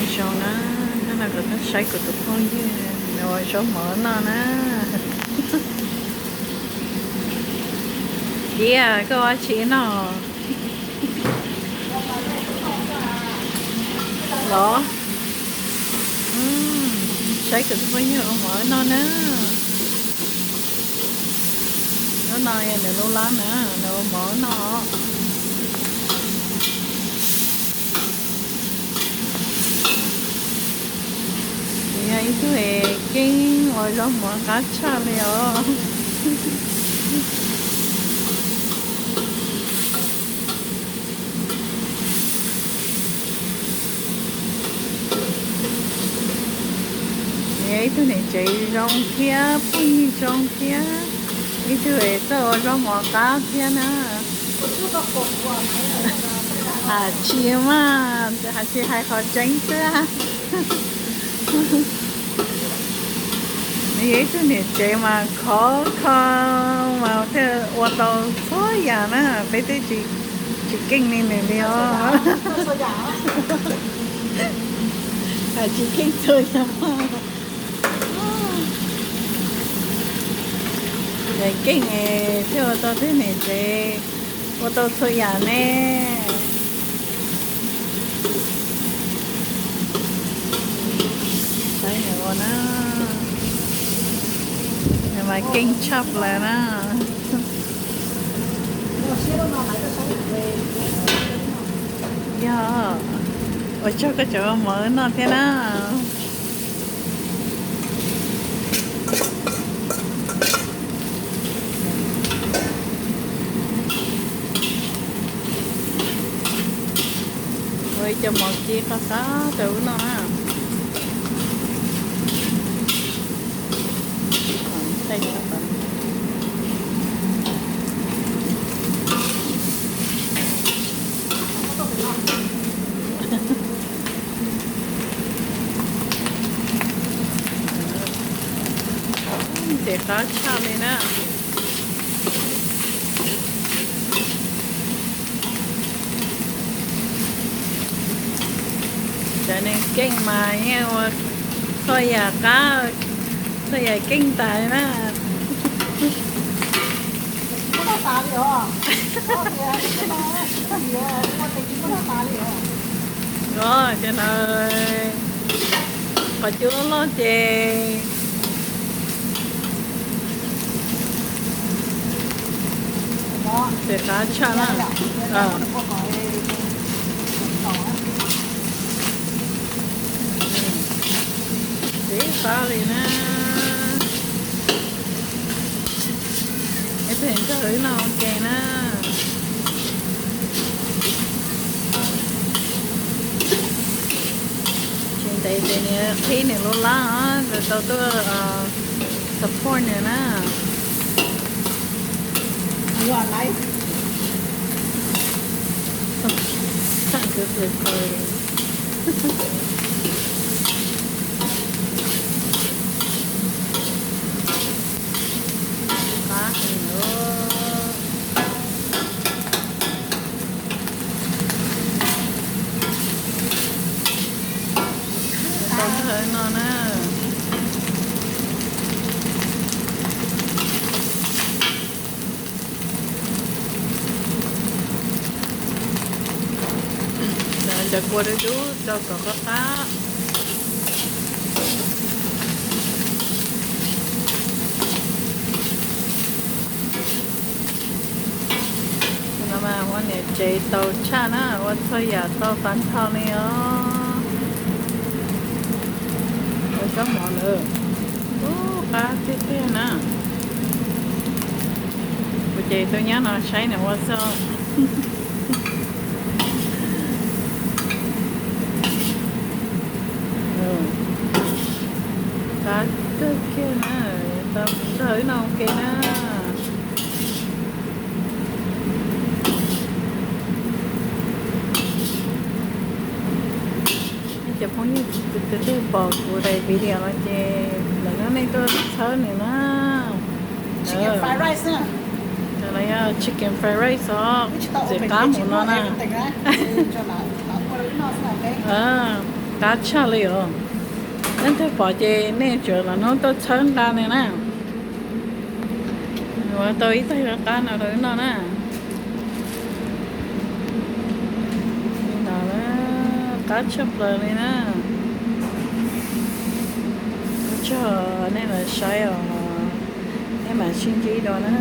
Zoo na, hnub no kuv tuaj saib kuv tus phooj ywg nws ua zaub mov noj na. Kiv, koj ua tsi noj los? Saib kuv tus phooj ywg ua mov noj na. Hnub no yog nws lub lab na, nws ua mov noj. Nws yog ib tug keej ua zaub mov qab tshaj li os. Nws yog ib tug niam tsev zoo thiab phooj ywg zoo thiab ib tug es txawj ua zaub mov qab thiab na. Has tsis mas, has tsis hais qhov tseeb xwb. Nws yog ib tug niam tsev mas khov kho mas thiaj ua tau txhua yam na, peb twb tsis keej li nws li os. Has tsis keej txhua yam. Niam keej thiaj ua tau tej niam tsev ua tau txhua yam ne. Saib nws ua na, nws mas keej tshaj plaws na. Yog, ua tsaug koj cov mov wb noj thiab na. Ua ib co mov kib qab qab rau wb noj na. Ntxim qab tshaj li na. Cov neeg keej mas yeej ua txhua yam qab, txhua yam keej tas na. Os, cov no qhov cub loj loj ces ntxim qab tshaj na. Ntxim qab li na. Ib pliag nrog wb noj ua ke na. Tsis ntev ces nws qhib nws lub lab os, nkawd tau tuaj support nws na. Qab heev os. Tau thawb no na. Cov kua dub dub rau kom qab qab. No mas ua niam tsev tau tshaj na, ua txhua yam tau tag nrho li os. Ua zaub mov lawm, ub, qab tiag tiag na. Kuv ces tus nyab no saib nws ua xwb. Qab kawg kiag na, tau nrog wb noj ua ke na. Cov phooj ywg twg twg pom kuv daim video no ces lawv no nej tuaj txhawb nws na. Lawv yog chicken fried rice os, txiv qab mus no na. Qab tshaj li os. Leej twg pom ces nej tsuas los hnub tuaj txhawb nqa nws na. Yuav tau ib tag qab no rau wb noj na. Li no na, qab tshaj plaws li na. Ua tsaug nej los saib os, nej mam sib ntsib dua na.